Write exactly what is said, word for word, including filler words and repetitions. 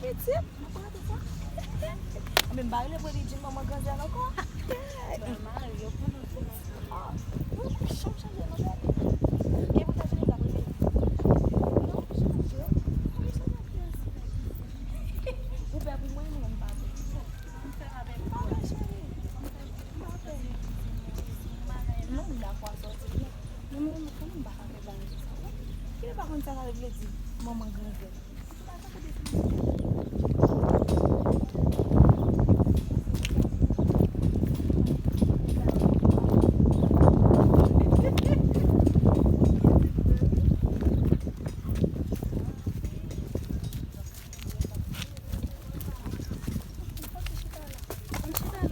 Pitit, mwen pa rete sa. Anben, m pa rele pou li di m manman granzèl ankò. Mwen mari, yo konnen pou mwen. Ah, non, chanm chanje non, bebe. Gen pou ta chanje la, bebe. Non, chanje. Mwen chanje. Ou pè pou mwen, mwen, m pa pè. M fè avè m. M pa pè, cheri. M pa pè. Non, m dakò a sa w di. Men mwen, mwen, kanmenm, m pa ka fè bagay sa. Ki lè pa konn sa sa vle di, manman granzèl.